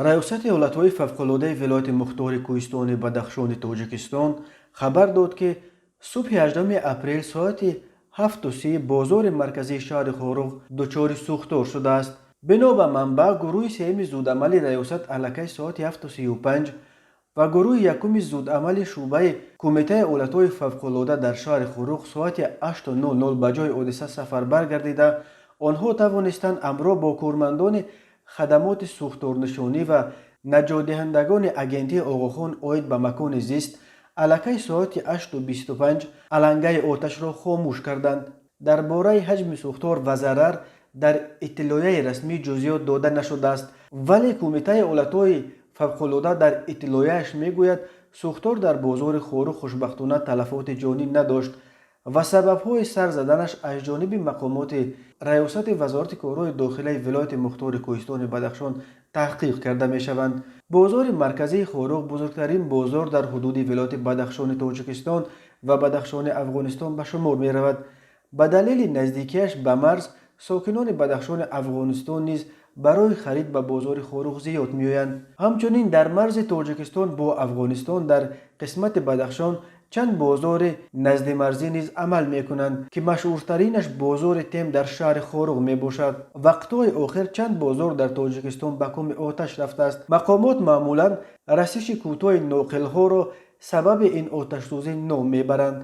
Раёсати ҳолатҳои фавқулодаи вилояти мухтори кӯҳистони Бадахшони Тоҷикистон хабар дод, ки субҳи 8 апрел соати 7:30 бозори марказии шаҳри Хоруғ дучори сӯхтор шудааст. Бино ба манбаъ, гурӯҳи сеюми зудамали раёсат аллакай соати 7:35 ва гурӯҳи якуми зудамали шӯъбаи Кумитаи ҳолатҳои фавқулода дар шаҳри Хоруғ соати 8:00 ба ҷои ҳодиса сафарбар гардида, онҳо тавонистанд ҳамроҳ бо кормандони хадамоти сӯхторнишонӣ ва наҷотдиҳандагони Агентии Оғохон оид ба макони зист аллакай соати 8:25 алангаи оташро хомӯш карданд. Дар бораи ҳаҷми сӯхтор ва зарар дар иттилоияи расмӣ ҷузъиёт дода нашудааст, вале Кумитаи ҳолатҳои фавқулода дар иттилоияаш мегӯяд, сӯхтор дар бозори Хоруғ хушбахтона талафоти ҷонӣ надошт ва сабабҳои сар заданаш аз ҷониби мақомоти Раёсати Вазорати корҳои дохилаи вилояти мухтори кӯҳистони Бадахшон таҳқиқ карда мешаванд. Бозори марказии Хоруғ бузургтарин бозор дар ҳудуди вилояти Бадахшони Тоҷикистон ва Бадахшони Афғонистон ба шумор меравад. Ба далели наздикиаш ба марз, сокинони Бадахшони Афғонистон низ барои харид ба бозори Хоруғ зиёд меоянд. Ҳамчунин дар марзи Тоҷикистон бо Афғонистон дар қисмати Бадахшон чанд бозори наздимарзӣ низ амал мекунанд, ки машҳуртаринаш бозори Тем дар шаҳри Хоруғ мебошад. Вақтҳои охир чанд бозор дар Тоҷикистон ба коми оташ рафтааст. Мақомот маъмулан расиши кӯтоҳи ноқилҳоро сабаби ин оташсӯзӣ ном мебаранд.